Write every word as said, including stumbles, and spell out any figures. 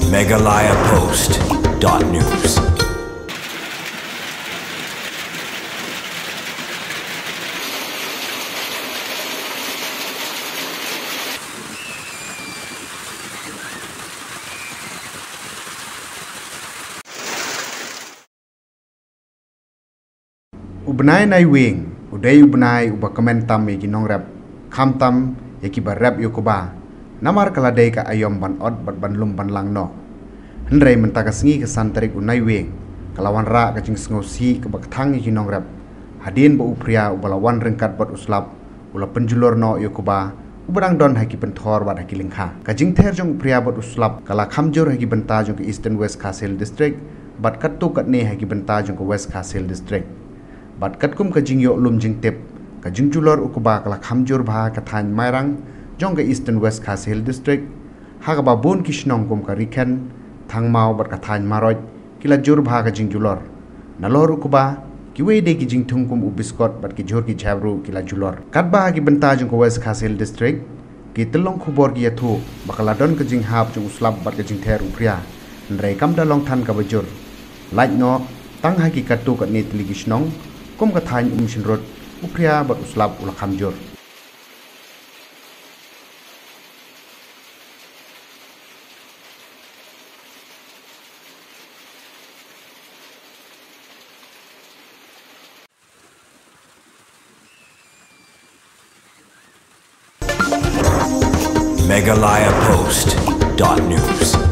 Meghalaya Post dot news. U bnai Naiwieng u dei u bnai uba kmen tam ïa ki nongrep, khamtam ïa kiba rep ïa u kba, namar ka la dei ka aïom ban ot bad ban lum ban lang noh. Hynrei mynta ka sngi ka san tarik u Naiwieng, ka la wanrah ka jingsngewsih kaba kthang ïa ki nongrep, hadien ba u phria uba la wan ryngkat bad u slap u la pynjulor noh ïa u kba uba dang don ha ki pynthor bad ha ki lyngkha. Ka jingther jong u phria bad u slap ka la kham jur ha ki bynta jong ka Eastern West Khasi Hills District bad katto katne ha ki bynta jong ka West Khasi Hills District. Bad katkum ka jingïoh lum jingtip, ka jingjulor u kba ka la kham jur bha ha ka thaiñ Mairang jong ka Eastern West Khasi Hills District, ha kaba bun ki shnong kum ka Rikhen, Thangmaw bad ka thaiñ Maroj ki la jur bha ka jingjulor. Nalor u kba, kiwei de ki jingthung kum u biskot bad ki jhur ki jhep ruh ki la julor. Katba ha ki bynta jong ka West Khasi Hills District, ki tyllong khubor ki ïathuh ba ka la don ka jinghap jong u slap bad ka jingther u phria, hynrei kam da long than kaba jur. Lait noh, tang ha ki katto katne tylli ki shnong kum ka thaiñ Umsynrut, u phria bad u slap u la kham jur. Meghalaya Post dot news.